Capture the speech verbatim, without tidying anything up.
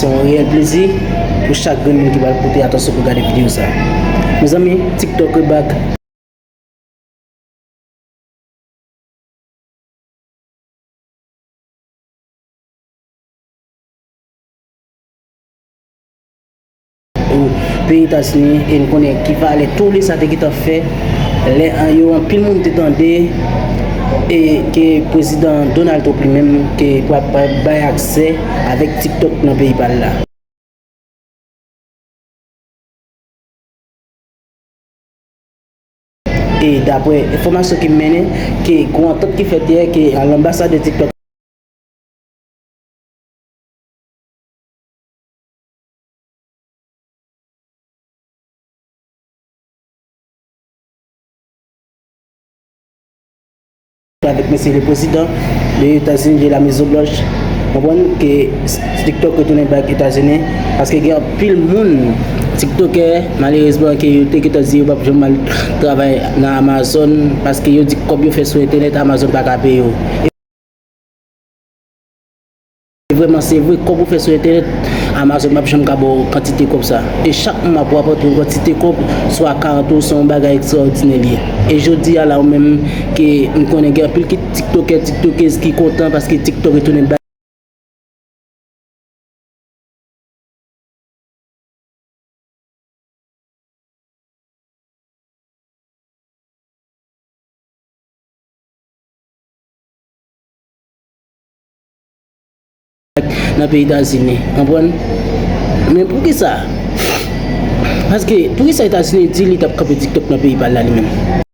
Se yon reyèl plezi pou chak grenn moun ki pral pote atansyon pou gade videyo sa. Mezanmi, TikTok we back. Ou peyi Etazini, e n konnen ki valè toule sa te gentan fè lè an yo anpil moun te tande e ke prezidan Donald Trump li menm ke pral bay aksè avèk TikTok nan peyi pa l la. E daprè enfòmasyon ki mennen, ke gwo antant ki fèt yè, ke lanbasadè TikTok avèk mesye le prezidan de Etazini, de la Mezon Blanch, konprann ke TikTok retounen bay Etazini, paske gen anpil moun TikTokè, malerezman, ke yo te gentan di yo p ap janm al travay nan Amazon, paske yo di kòb yo fè sou entènèt, Amazon pa ka peye yo. E vrèman, se vre, kòb ou fè sou entènèt, Amazon p ap janm ka ba w kantite kòb sa. E chak mwa pou w ap rantre yon kantite kòb, swa karant euro, se yon bagay ekstraòdinè li ye. E jodi a la, ou menm, ke m konnen gen anpil ki TikTokè, TikTokèz ki kontan paske TikTok retounen bay nan peyi Etazini, konprann? Men poukisa? Paske poukisa Etazini di li t ap kanpe TikTok nan peyi pa l la li menm?